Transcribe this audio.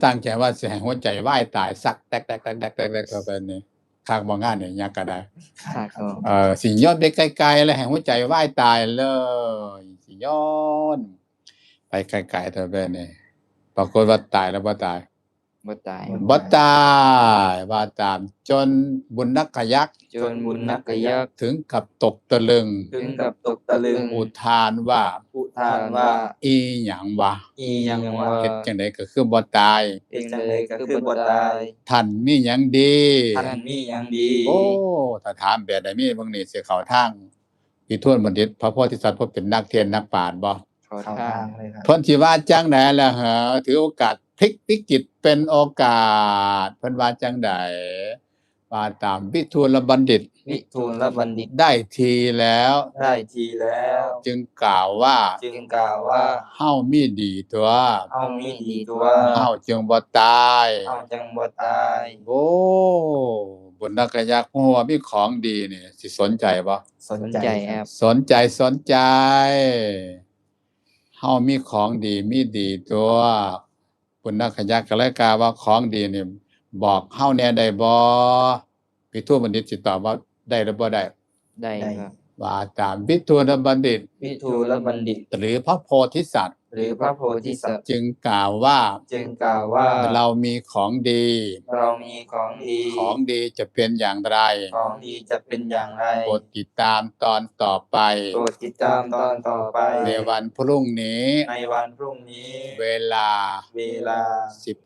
ຕັ້ງໃຈວ່າຊິໃຫ້ຫົວໃຈວາຍຕາຍ ສັກແຕັກໆໆໆໆເຂົ້າໄປນີ້ ຄັກບໍ່ງານນີ້ ຍັກກໍໄດ້ ຄັກ ເອີ ຊິໂຍນໄປໄກໆ ແລ້ວໃຫ້ຫົວໃຈວາຍຕາຍເລີຍ ຊິໂຍນໄປໄກໆ ເທົ່າແບບນີ້ ປາກົດວ່າຕາຍຫຼືບໍ່ຕາຍ? ບໍ່ຕາຍ ບໍ່ຕາຍ ວ່າຕາມ ຈົນບຸນນາກະຍັກ ຈົນບຸນນາກະຍັກ ເຖິງກັບຕົກຕະລຶງ ເຖິງກັບຕົກຕະລຶງ ອຸທານວ່າ ອຸທານວ່າ ອີຫຍັງວະ? ອີຫຍັງວະ? ເຮັດຈັ່ງໃດກໍຄືບໍ່ຕາຍ? ເຮັດຈັ່ງໃດກໍຄືບໍ່ຕາຍ? ທ່ານມີຫຍັງດີ? ທ່ານມີຫຍັງດີ? ໂອ້ ຖ້າຖາມແບບໃດມີເບິ່ງນີ້ ຊິເຂົ້າທາງ ວິທູນບັນດິດ ພະໂພທິສັດ ເພາະເປັນນັກເທດນັກປາດບໍ່? ເຂົ້າທາງເລີຍຄັບ ເພິ່ນຊິວ່າຈັ່ງໃດລະເຫີ? ຖືໂອກາດ ພລິກວິກິດເປັນໂອກາດ ເພິ່ນວ່າຈັ່ງໃດ? ວ່າຕາມ ວິທູນບັນດິດ ວິທູນບັນດິດ ໄດ້ທີ່ແລ້ວ ໄດ້ທີ່ແລ້ວ ຈຶ່ງກ່າວວ່າ ຈຶ່ງກ່າວວ່າ ເຮົາມີດີຕົວະ ເຮົາມີດີຕົວະ ເຮົາຈຶ່ງບໍ່ຕາຍ ເຮົາຈຶ່ງບໍ່ຕາຍ. ໂອ້ ບຸນນາກະຍັກ ຮູ້ວ່າມີຂອງດີນີ້ ຊິສົນໃຈບໍ່? ສົນໃຈຄັບ ສົນໃຈ ສົນໃຈ ເຮົາມີຂອງດີ ມີດີຕົວະ. ບຸນນາກະຍັກກໍເລີຍກ່າວວ່າ ຂອງດີນີ້ບອກເຮົາແດ່ໄດ້ບໍ່? ວິທູນບັນດິດຊິຕອບວ່າໄດ້ຫຼືບໍ່ໄດ້? ໄດ້ ໄດ້ ຄັບ ວ່າຕາມ ວິທູນບັນດິດ ວິທູນບັນດິດ ຫຼື ພະໂພທິສັດ ຫຼື ພະໂພທິສັດ ຈຶ່ງກ່າວວ່າ ຈຶ່ງກ່າວວ່າ ເຮົາມີຂອງດີ ເຮົາມີຂອງດີ ຂອງດີຈະເປັນຢ່າງໃດ? ຂອງດີຈະເປັນຢ່າງໃດ? ໂປດຕິດຕາມຕອນຕໍ່ໄປ ໂປດຕິດຕາມຕອນຕໍ່ໄປ ໃນວັນພລຸ້ງນີ້ ໃນວັນພລຸ້ງນີ້ ເວລາ ເວລາ ສິບ